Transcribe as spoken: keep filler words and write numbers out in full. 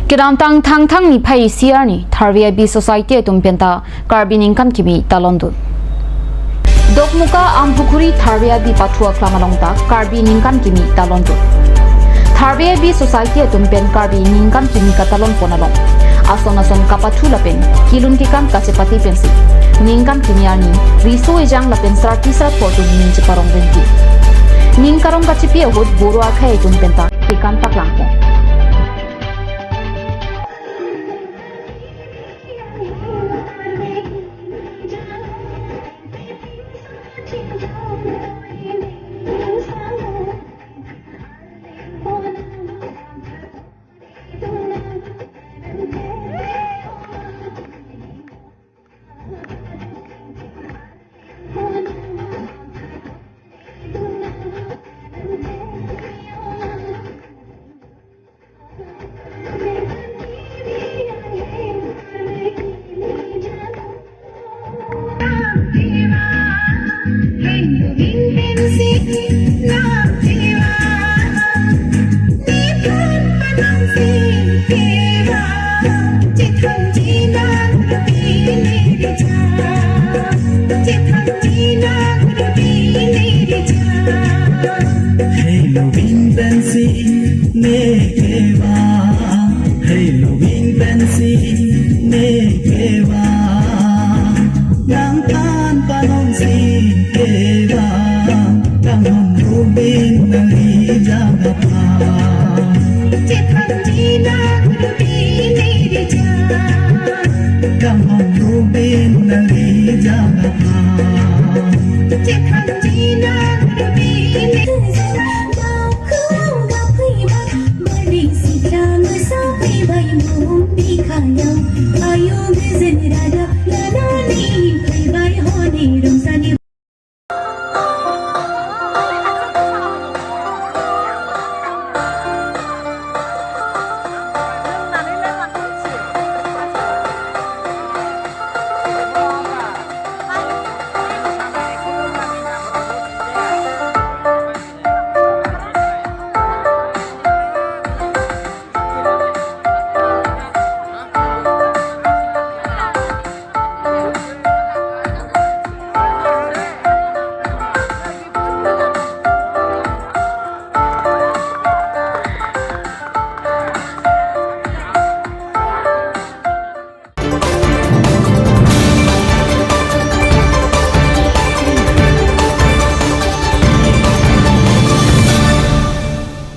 Kedamtang Thangthang niphai isi arni Tharve Avi Society atum penta Karbi Ningkan Kimi talondun. Dokmoka Ampukhuri Tharve Avi pathu aklam along ta Karbi Ningkan Kimi talondun. Tharve Avi Society atum pen Karbi Ningkan Kimi katalon pon along ason ason kapathu lapen kelun kekan kachepate pensi Ningkan Kimi arni riso ejang lapen sarpi sarpo atum ning cheparong venti. Ning karong kachepi ahut Boro akhei atum penta kekan paklang pon. Hei lubin pensi ne kevang, hei lubin pensi ne kevang, nangthan panongsi kevang, kanghon rubin nangli jang aphan. Kanghon rubin nangli jang aphan.